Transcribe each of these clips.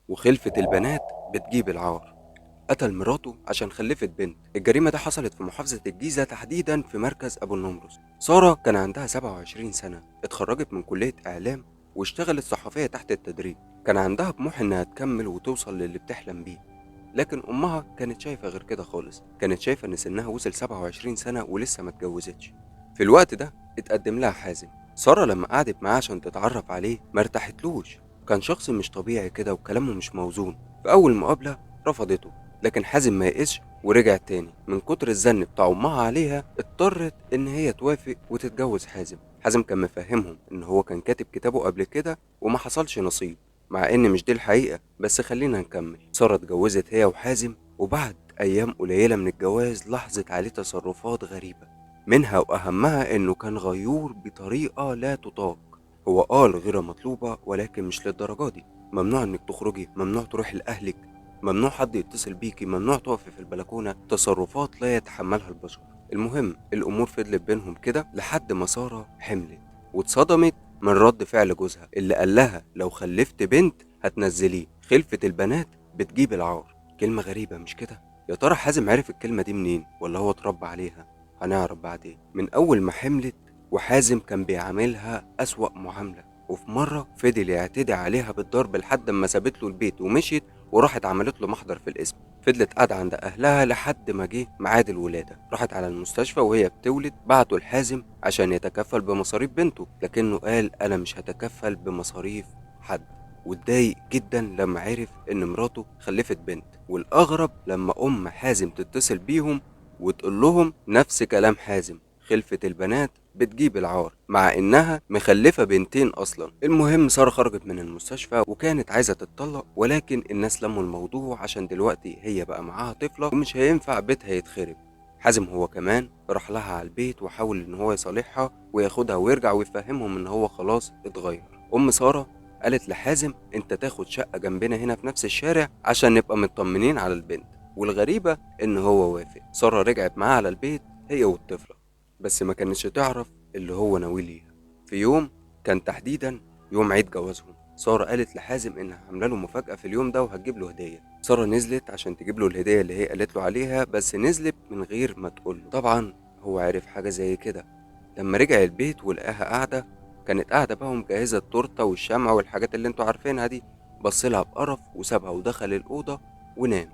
وخلفة البنات بتجيب العار. قتل مراته عشان خلفت بنت. الجريمة دي حصلت في محافظة الجيزة، تحديدا في مركز أبو النمرس. سارة كان عندها 27 سنة، اتخرجت من كلية إعلام واشتغلت صحفية تحت التدريب. كان عندها طموح إنها تكمل وتوصل للي بتحلم بيه، لكن أمها كانت شايفة غير كده خالص. كانت شايفة إن سنها وصل 27 سنة ولسه ما اتجوزتش. في الوقت ده اتقدم لها حازم. سارة لما قعدت معاه عشان تتعرف عليه ما ارتاحتلوش، كان شخص مش طبيعي كده وكلامه مش موزون. في أول مقابلة رفضته، لكن حازم ما يئسش ورجع تاني. من كتر الزن بتاع أمها عليها اضطرت إن هي توافق وتتجوز حازم. حازم كان مفهمهم إن هو كان كاتب كتابه قبل كده وما حصلش نصيب، مع إن مش دي الحقيقة، بس خلينا نكمل. سارة اتجوزت هي وحازم، وبعد أيام قليلة من الجواز لاحظت عليه تصرفات غريبة، منها وأهمها إنه كان غيور بطريقة لا تطاق. هو قال غيرة مطلوبة ولكن مش للدرجة دي. ممنوع إنك تخرجي، ممنوع تروحي لأهلك، ممنوع حد يتصل بيكي، ممنوع تقفي في البلكونة. تصرفات لا يتحملها البشر. المهم الأمور فضلت بينهم كده لحد ما سارة حملت، واتصدمت من رد فعل جوزها اللي قال لها لو خلفت بنت هتنزليه، خلفة البنات بتجيب العار. كلمة غريبة مش كده؟ يا ترى حازم عرف الكلمة دي منين ولا هو اتربى عليها؟ هنعرف بعدين. من أول ما حملت وحازم كان بيعاملها أسوأ معاملة، وفي مرة فضل يعتدي عليها بالضرب لحد ما سابت له البيت ومشيت وراحت عملت له محضر في القسم. فضلت قاعدة عند أهلها لحد ما جه ميعاد الولادة. راحت على المستشفى وهي بتولد، بعتوا لحازم عشان يتكفل بمصاريف بنته، لكنه قال أنا مش هتكفل بمصاريف حد، واتضايق جدا لما عرف إن مراته خلفت بنت. والأغرب لما أم حازم تتصل بيهم وتقول لهم نفس كلام حازم، خلفة البنات بتجيب العار، مع إنها مخلفة بنتين أصلا. المهم سارة خرجت من المستشفى وكانت عايزة تتطلق، ولكن الناس لموا الموضوع عشان دلوقتي هي بقى معاها طفلة ومش هينفع بيتها يتخرب. حازم هو كمان راح لها على البيت وحاول إن هو يصالحها وياخدها ويرجع ويفهمهم إن هو خلاص اتغير. أم سارة قالت لحازم أنت تاخد شقة جنبنا هنا في نفس الشارع عشان نبقى مطمنين على البنت، والغريبة إن هو وافق. سارة رجعت معاه على البيت هي والطفلة، بس ما كانتش تعرف اللي هو ناوي ليها. في يوم كان تحديدا يوم عيد جوازهم، سارة قالت لحازم إنها عاملة له مفاجأة في اليوم ده وهتجيب له هدية. سارة نزلت عشان تجيب له الهدية اللي هي قالت له عليها، بس نزلت من غير ما تقول له. طبعا هو عرف حاجة زي كده لما رجع البيت ولقاها قاعدة، كانت قاعدة بقى ومجهزة التورتة والشمع والحاجات اللي انتوا عارفينها دي. بص لها بقرف وسابها ودخل الأوضة ونام.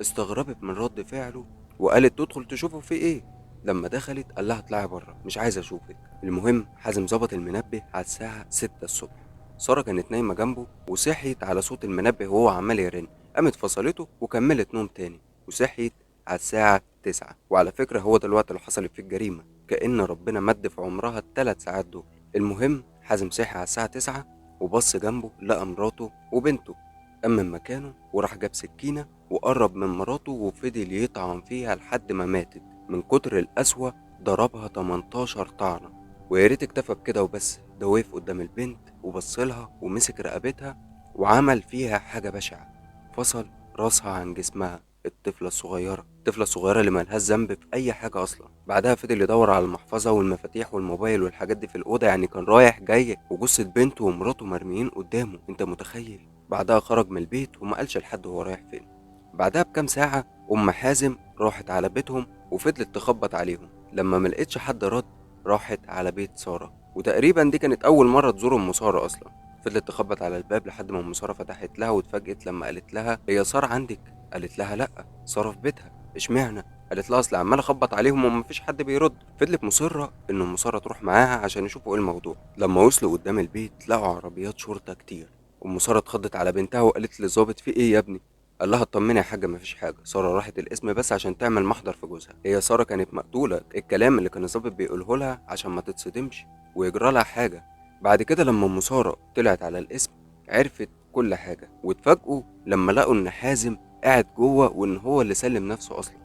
استغربت من رد فعله وقالت تدخل تشوفه في ايه. لما دخلت قال لها اطلعي بره مش عايز اشوفك. المهم حازم ظبط المنبه على الساعة 6 الصبح. سارة كانت نايمة جنبه وصحيت على صوت المنبه وهو عمال يرن، قامت فصلته وكملت نوم تاني وصحيت على الساعة 9. وعلى فكرة هو ده الوقت اللي حصلت فيه الجريمة، كأن ربنا مد في عمرها ال3 ساعات دول. المهم حازم صحي على الساعة 9 وبص جنبه لقى مراته وبنته، قام من مكانه وراح جاب سكينة وقرب من مراته وفضل يطعن فيها لحد ما ماتت. من كتر القسوة ضربها 18 طعنة. ويا ريت اكتفى بكده وبس، ده وقف قدام البنت وبصلها ومسك رقبتها وعمل فيها حاجة بشعة، فصل راسها عن جسمها. الطفلة الصغيرة، الطفلة الصغيرة اللي مالهاش ذنب في أي حاجة أصلا. بعدها فضل يدور على المحفظة والمفاتيح والموبايل والحاجات دي في الأوضة، يعني كان رايح جاي وجثة بنته ومراته مرميين قدامه، أنت متخيل؟ بعدها خرج من البيت وما قالش لحد هو رايح فين. بعدها بكام ساعة أم حازم راحت على بيتهم وفضلت تخبط عليهم، لما ما لقيتش حد رد راحت على بيت سارة، وتقريبا دي كانت أول مرة تزور أم سارة أصلا. فضلت تخبط على الباب لحد ما أم سارة فتحت لها، واتفاجئت لما قالت لها هي سارة عندك؟ قالت لها لأ سارة في بيتها. اشمعنى؟ قالت لها أصل عمال أخبط عليهم ومفيش حد بيرد. فضلت مصرة إن أم سارة تروح معاها عشان يشوفوا إيه الموضوع. لما وصلوا قدام البيت لقوا عربيات شرطة كتير. أم سارة اتخضت على بنتها وقالت للظابط في إيه يا ابني؟ قال لها اطمني يا حاجة مفيش حاجة، سارة راحت القسم بس عشان تعمل محضر في جوزها. هي سارة كانت مقتولة، الكلام اللي كان الظابط بيقوله لها عشان ما تتصدمش ويجرى لها حاجة. بعد كده لما أم سارة طلعت على القسم عرفت كل حاجة، واتفاجئوا لما لقوا إن حازم قاعد جوه وإن هو اللي سلم نفسه أصلا.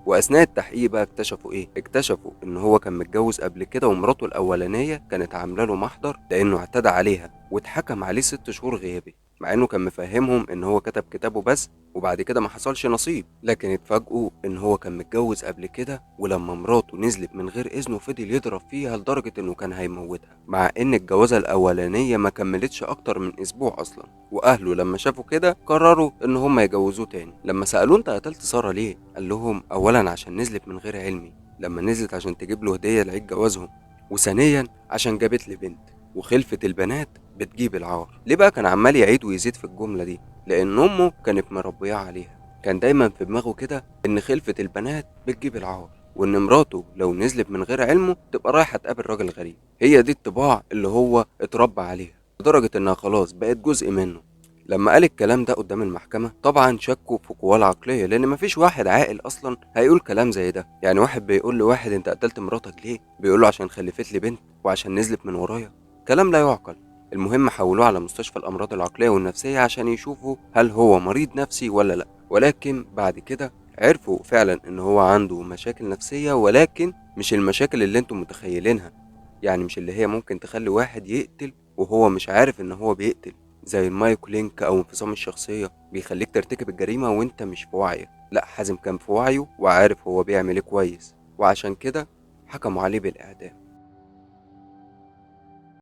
وأثناء التحقيق بقى اكتشفوا إيه؟ اكتشفوا إن هو كان متجوز قبل كده ومراته الأولانية كانت عاملة له محضر لأنه اعتدى عليها واتحكم عليه 6 شهور غيابي. مع انه كان مفهمهم ان هو كتب كتابه بس وبعد كده ما حصلش نصيب. لكن اتفاجئوا ان هو كان متجوز قبل كده، ولما مراته نزلت من غير اذنه فضل يضرب فيها لدرجة انه كان هيموتها، مع ان الجوازة الاولانية ما كملتش اكتر من اسبوع اصلا. واهله لما شافوا كده قرروا ان هم يجوزوه تاني. لما سألوه انت قتلت سارة ليه؟ قال لهم اولا عشان نزلت من غير علمي، لما نزلت عشان تجيب له هدية لعيد جوازهم، وثانيا عشان جابت لي بنت، وخلفة البنات بتجيب العار. ليه بقى كان عمال يعيد ويزيد في الجملة دي؟ لأن أمه كانت مربياه عليها، كان دايما في دماغه كده إن خلفة البنات بتجيب العار، وإن مراته لو نزلت من غير علمه تبقى رايحة تقابل راجل غريب. هي دي الطباع اللي هو اتربى عليها، لدرجة إنها خلاص بقت جزء منه. لما قال الكلام ده قدام المحكمة طبعا شكوا في قواه العقلية، لأن مفيش واحد عاقل أصلا هيقول كلام زي ده. يعني واحد بيقول لواحد أنت قتلت مراتك ليه؟ بيقول له عشان خلفت لي بنت وعشان نزلت من ورايا. كلام لا يعقل. المهم حولوه على مستشفى الأمراض العقلية والنفسية عشان يشوفوا هل هو مريض نفسي ولا لأ. ولكن بعد كده عرفوا فعلا إن هو عنده مشاكل نفسية، ولكن مش المشاكل اللي انتم متخيلينها، يعني مش اللي هي ممكن تخلي واحد يقتل وهو مش عارف إن هو بيقتل، زي المايكولينك أو انفصام الشخصية بيخليك ترتكب الجريمة وانت مش في وعيك. لأ، حازم كان في وعيه وعارف هو بيعمل ايه كويس، وعشان كده حكموا عليه بالإعدام.